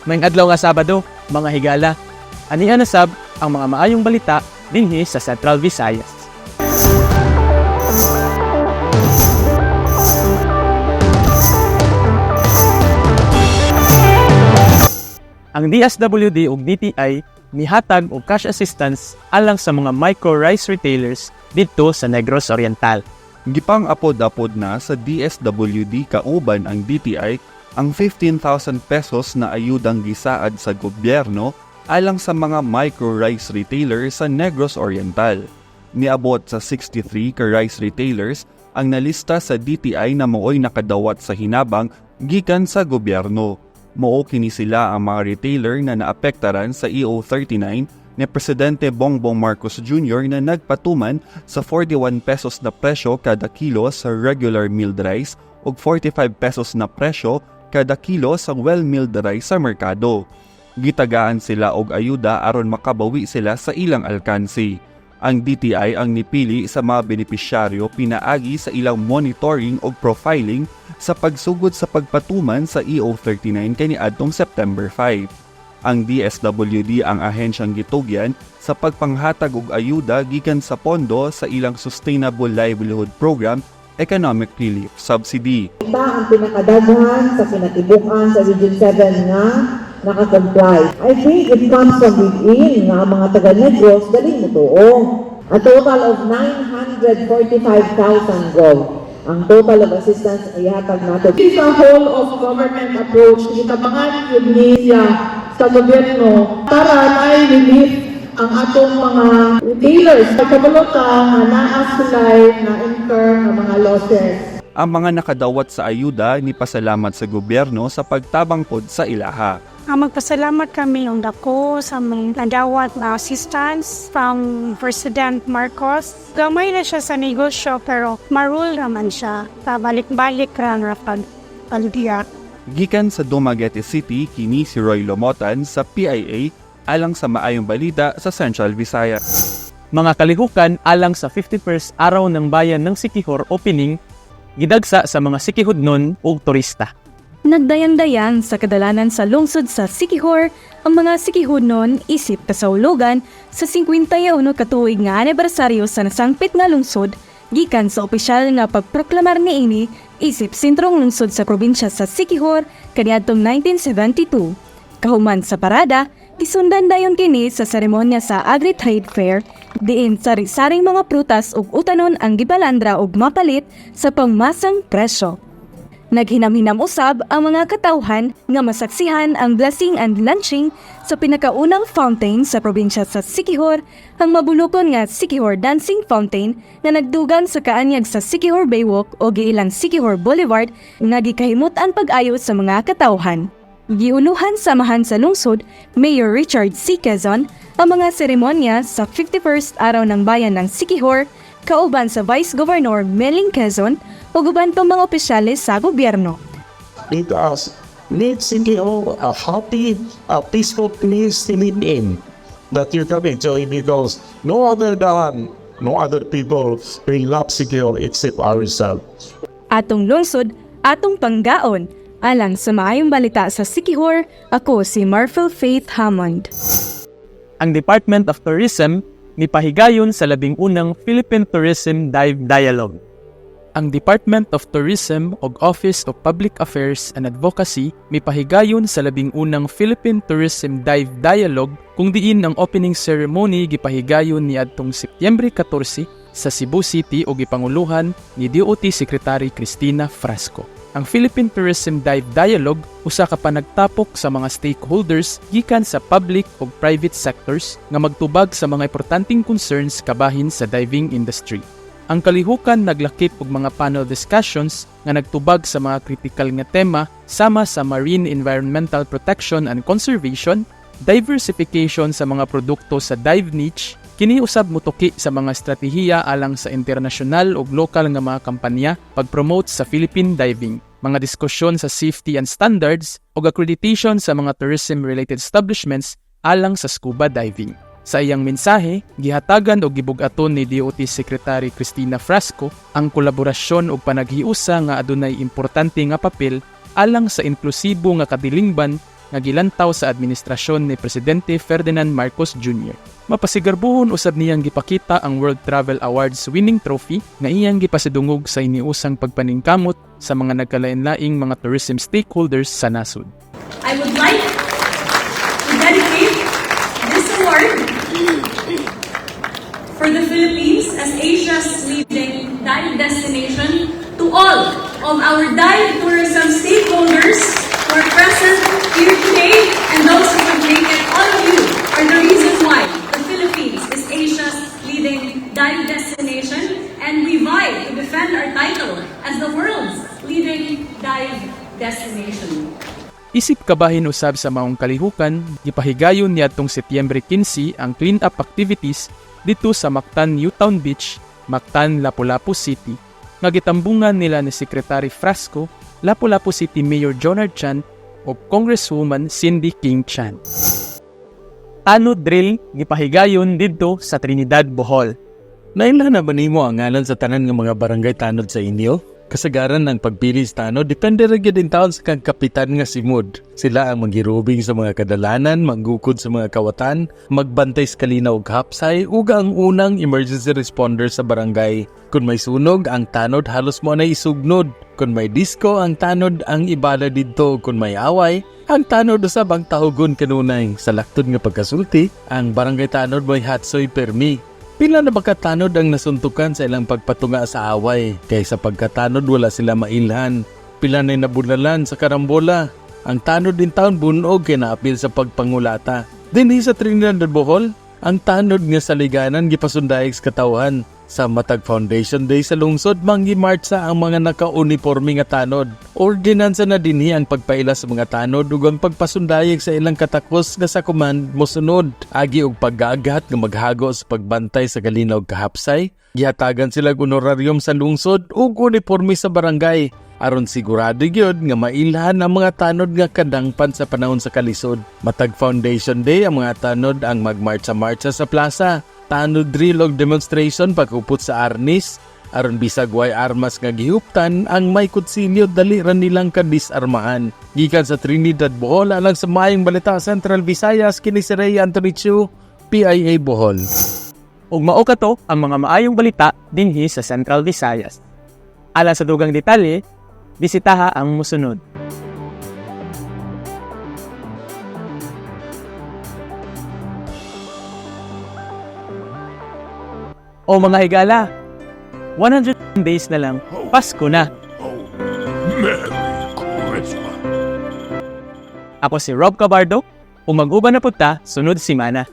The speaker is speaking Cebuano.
Maayong adlaw nga Sabado, mga higala. Ania na sab ang mga maayong balita dinhi sa Central Visayas. Ang DSWD ug DTI mihatag og cash assistance alang sa mga micro rice retailers didto sa Negros Oriental. Gipang-apod-apod na sa DSWD kauban ang DTI ang 15,000 pesos na ayudang gisaad sa gobyerno alang sa mga micro rice retailer sa Negros Oriental. Niabot sa 63 ka rice retailers ang nalista sa DTI na maoy nakadawat sa hinabang gikan sa gobyerno. Mao kini sila ang mga retailer na naapektaran sa EO 39 ni Presidente Bongbong Marcos Jr. na nagpatuman sa 41 pesos na presyo kada kilo sa regular milled rice ug 45 pesos na presyo kada kilo sa well-milled rice sa merkado. Gitagaan sila og ayuda aron makabawi sila sa ilang alkansi. Ang DTI ang nipili sa mga benepisyaryo pinaagi sa ilang monitoring og profiling sa pagsugod sa pagpatuman sa EO 39 kaniadtong September 5. Ang DSWD ang ahensyang gitugyan sa pagpanghatag og ayuda gikan sa pondo sa ilang Sustainable Livelihood Program Economic Relief Subsidy. Kita ang pinakadaghan sa kinatibuk-an sa Region 7 nga nakakomply. I think it comes from within nga ang mga taga Negros dali motuo. A total of 945,000 gov. Ang total of assistance ay hatag nato. This is a whole of government approach. Gitabangan yun niya sa gobyerno para may relief ang atong mga retailers. Kabalo ta nga naa sila'y na incur nga mga losses. Ang mga nakadawat sa ayuda ni pasalamat sa gobyerno sa pagtabang pod sa ilaha. Ang magpasalamat kami og dako sa mga nadawat na assistance from President Marcos. Gamay na siya sa negosyo pero marul naman siya. Pabalik-balik ra ra pag paldiya. Gikan sa Dumaguete City, kini si Roy Lomotan sa PIA alang sa maayong balita sa Central Visayas. Mga kalihukan alang sa 51st Araw ng Bayan ng Siquijor opening, gidagsa sa mga Siquijodnon ug turista. Nagdayang-dayan sa kadalanan sa lungsod sa Siquijor ang mga Siquijodnon isip kasaulogan sa 51 ka tuig nga anibersaryo sa nasangpit nga lungsod gikan sa opisyal nga pagproklamar niini isip sentrong lungsod sa probinsya sa Siquijor kaniadtong 1972. Kahuman sa parada, gisundan dayon kini sa seremonya sa Agri-Trade Fair diin sari-saring mga prutas ug utanon ang gibalandra ug mapalit sa pangmasang presyo. Naghinam-hinam usab ang mga katawhan nga masaksihan ang blessing and launching sa pinakaunang fountain sa probinsya sa Siquijor, ang mabulukon nga Siquijor Dancing Fountain nga nagdugang sa kaanyag sa Siquijor Baywalk o giilang Siquijor Boulevard nga gikahimut-an pag-ayo sa mga katawhan. Giunuhan sa amahan sa lungsod, Mayor Richard C. Quezon, ang mga seremonya sa 51st Araw ng Bayan ng Siquijor kauban sa Vice Governor Meling Quezon ug uban pang mga opisyales sa gobyerno. Because let Siquijor a happy, a peaceful place to live in. That you're coming to because no other than, no other people will love Siquijor except ourselves. Atong lungsod, atong panggaon. Alang sa maayong balita sa Siquijor, ako si Marfil Faith Hammond. Ang Department of Tourism mipahigayon sa 11ng Philippine Tourism Dive Dialogue. Ang Department of Tourism ug Office of Public Affairs and Advocacy mipahigayon sa 11ng Philippine Tourism Dive Dialogue kung diin ang opening ceremony gipahigayon niadtong Setyembre 14 sa Cebu City ug gipanguluhan ni DOT Secretary Cristina Frasco. Ang Philippine Tourism Dive Dialogue usa ka panagtapok sa mga stakeholders gikan sa public ug private sectors nga magtubag sa mga importanteng concerns kabahin sa diving industry. Ang kalihukan naglakip og mga panel discussions nga nagtubag sa mga critical nga tema sama sa marine environmental protection and conservation, diversification sa mga produkto sa dive niche, kini usab mutuki sa mga estratehiya alang sa internasyonal ug lokal nga mga kampanya pag-promote sa Philippine diving, mga diskusyon sa safety and standards ug accreditation sa mga tourism-related establishments alang sa scuba diving. Sa iyang mensahe, gihatagan og gibug-aton ni DOT Secretary Cristina Frasco ang kolaborasyon ug panaghiusa nga adunay importante nga papel alang sa inklusibo nga kadilingban nga gilantaw sa administrasyon ni Presidente Ferdinand Marcos Jr. Mapasigarbuhon usab niyang gipakita ang World Travel Awards winning trophy nga iyang gipasidungog sa iniusang pagpaningkamot sa mga nagkalain-laing mga tourism stakeholders sa nasod. I would like to dedicate this award for the Philippines as Asia's leading dive destination to all of our dive tourism stakeholders who are present here today and those who could make it. All of you are the reason why the Philippines is Asia's leading dive destination, and we vie to defend our title as the world's leading dive destination. Isip kabahin usab sa maong kalihukan, gipahigayon niadtong Setyembre 15 ang clean-up activities didto sa Mactan Newtown Beach, Mactan, Lapu-Lapu City, nga gitambungan nila ni Secretary Frasco, Lapu-Lapu City Mayor Jonard Chan ug Congresswoman Cindy King Chan. Tanod drill gipahigayon didto sa Trinidad, Bohol. Naila na ba nimo ang ngalan sa tanan nga mga barangay tanod sa inyo? Kasagaran ng pagpili sa tanod, depende ra gyud taon sa kang kapitan nga simod. Sila ang manghirubing sa mga kadalanan, manggukod sa mga kawatan, magbantay sa kalinaw ug hapsay, ug ang unang emergency responder sa barangay. Kung may sunog, ang tanod halos mo na isugnod. Kung may disco, ang tanod ang ibala didto. Kung may away, ang tanod usab ang tahugon kanunay. Sa laktod nga pagkasulti, ang barangay tanod may hatsoy permi. Pila na ba katanod ang nasuntukan sa ilang pagpatunga sa away? Kay sa pagkatanod wala sila mailhan. Pila na nabulalan sa karambola. Ang tanod din taon bunog kay naapil sa pagpangulata. Dinhi sa Trinidad ug Bohol, ang tanod nga saliganan gipasundayag sa katawhan. Sa matag Foundation Day sa lungsod, manggimartsa ang mga naka-uniforme nga tanod. Ordinansa na dinhi ang pagpaila sa mga tanod ug ang pagpasundayag sa ilang katakos nga sa command mosunod. Agi og pag-agat nga maghago sa pagbantay sa kalinaw ug kahapsay, gihatagan sila og honorarium sa lungsod ug uniforme sa barangay aron sigurado gyud nga mailhan ang mga tanod nga kadangpan sa panahon sa kalisod. Matag Foundation Day, ang mga tanod ang magmartsa-martsa sa plaza. Tanod drill og demonstration pagkupot sa arnis aron bisag way armas nga gihuptan, ang may kutsilyo dali ra nilang kadisarmahan. Gikan sa Trinidad, Bohol, alang sa Maayong Balita Central Visayas, kini si Ray Anthony Chu, PIA Bohol. Ug mao kato ang mga maayong balita dinhi sa Central Visayas. Alang sa dugang detalye, bisitaha ang musunod. O mga higala, 100 days na lang, Pasko na. Merry Christmas. Ako si Rob Cabardo, ug mag-uban na pud ta sunod simana.